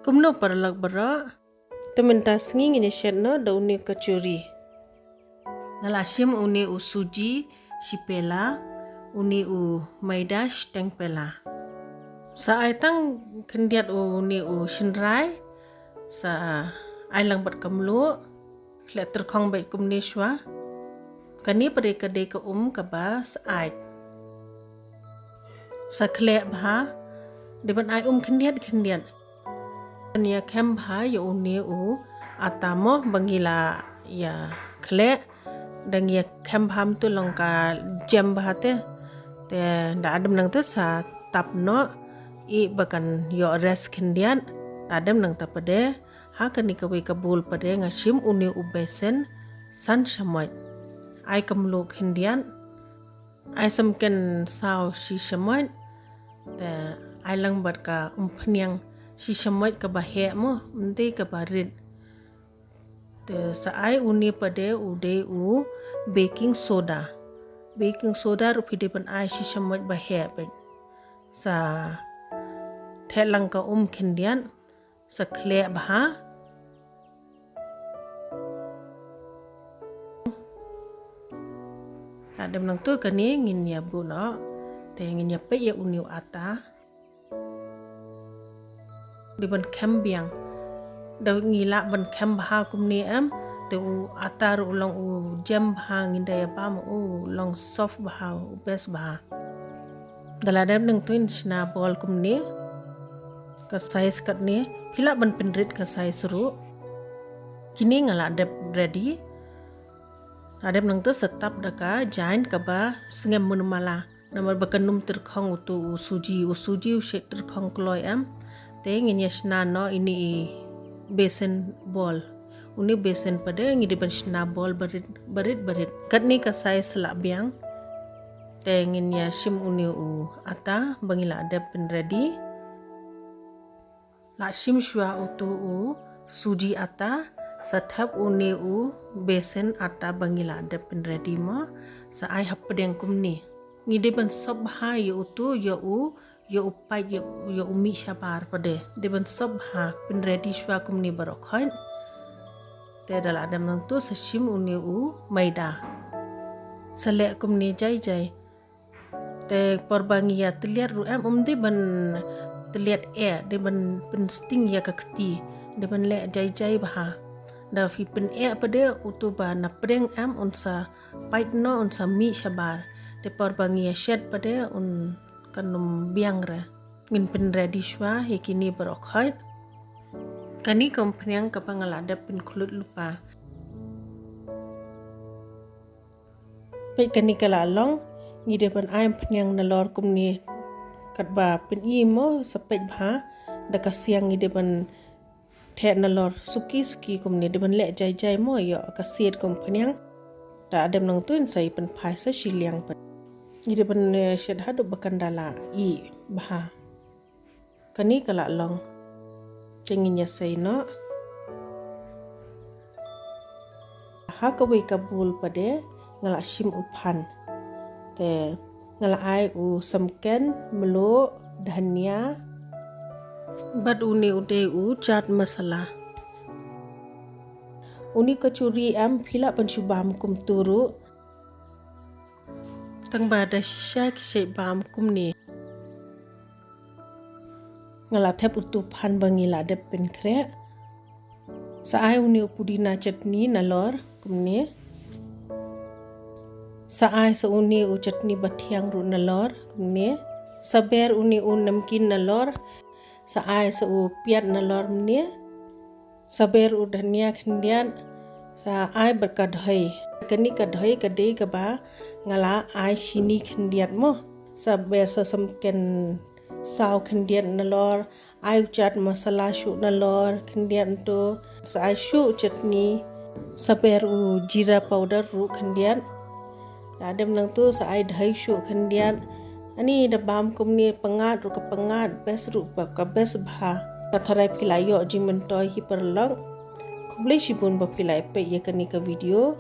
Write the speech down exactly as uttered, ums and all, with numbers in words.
Kumno paralok baroh. Te mynta sngi ngin ïa shet noh da une u kachori. Nga la shim une u suji shi pela, une u maida shiteng pela. Sa ai tang khyndiat une u shynrai, sa ai lang bad ka mluh, khleh tyrkhong bad kumne shuwa. Kane pat ka dei ka um kaba syaid. Sa khleh bha, dei ban ai um khyndiat khyndiat. Ngi ïa khem bha ïa une u ata mo ba ngi la ïa khleh. Da ngi ïa khem bha mynta long ka jem bha te. Te da dep nangta sa tap noh, ïa ba kan ïoh rest khyndiat. Da dep nangta pat de, ha kane kawei ka bowl pat de nga shim une u besan san shamoit. Ai ka mluh khyndiat. Ai samken saw shi shamoit. Te ai lang bad ka umphniang shi shamoit kaba heh mo, ym dei kaba rit. Te sa ai une pat de u dei u baking soda. Baking soda ruh phi dei ban ai shi shamoit ba heh bad. Sa theh lang ka um khyndiat. Sa khleh bha. Hadem nangta kane ngin ïa buh noh. Te ngin ïa peit ïa une u ata. Dei ban khem biang. Da ngi lah ban khem bha kumne em. Te u ata ruh u long u jem bha, ngin da ïa bam u long soft bha, u best bha. Da la dep nangta in shna ball kumne. Ka size katne, phi lah ban pynrit ka size ruh. Kine nga la dep ready. La dep nangta sa tap da ka jain kaba sngem mynmala. Namar ba kan ym tyrkhong utu u suji, u suji u shet tyrkhong kloi em. Te ngin ïa shna noh ine i besan ball. Une besan pat de ngi dei ban shna ball barit, barit, barit. Katne ka size lah biang. Te ngin ïa shim une u ata ba ngi la dep pyn ready. La shim shuwa utu u suji ata, sa thep une u besan ata ba ngi la dep pyn ready mo, sa ai hapdeng kumne. Ngi dei ban sop bha ïa utu, ïa u, ïa u pait, ïa u, ïa u mih shabar pat de. Dei ban sop bha, pyn ready shuwa kumne baroh khoit. Te da la dep nangta sa shim une u maida. Sa leh kumne jai jai. Te por ba ngi ïa tylliat ruh em, ym dei ban tylliat eh, dei ban pynsting ïa ka kti, dei ban leh jai jai bha. Da phi pyn eh pat de utu ba na pdeng em un sa pait noh, un sa mih shabar. Te por ba ngi ïa shet pat de un kan ym biang re. Ngin pyn ready shuwa ïa kine baroh khoit. Kane ka umphniang kaba nga la dep pynkhlut lypa. Peit kane ka la long, ngi dei ban ai umphniang nalor kumne katba pyni mo, sa peit bha, da ka siang ngi dei ban theh nalor suki suki kumne, dei ban leh jai jai mo ïa ka siat ka umphniang. Da dep nangta in sa ïa pynphai sa shiliang pat. Ngi dei ban, eh, shet haduh ba kan da la ih bha. Kane ka la long. Te ngin ïa sei noh. Ha kawei ka bowl pat de nga la shim u phan. Te nga la ai u samken, mluh, dhania. Bad une u dei u chaat masala. Une kachori em phi lah ban shu bam kumtu ruh. Tang ba da shisha ki shait bam kumne. Nga la thep utu phan ba ngi la dep pynkhreh. Sa ai une u pudina chutney nalor kumne. Sa ai sa une u chutney ba thiang ruh nalor kumne. Sa ber une u namkin nalor. Sa ai sa u piat nalor kumne. Sa ber u dhania khyndiat, sa ai bad ka doi. Kane ka doi ka dei kaba nga la ai shini khyndiat mo. Sa ber sa samken saw khyndiat nalor, ai u chaat masala shuh nalor khyndiat nto, sa ai shuh chutney, sa ber u jeera powder ruh khyndiat. Da dep nangta sa ai doi shuh khyndiat. Ani da bam kumne pyngngad ruh ka pyngngad, best ruh ka best bha. Ka tharai phi la ïoh jingmyntoi hi paralok. Khublei shibun ba phi la peit ïa kane ka video.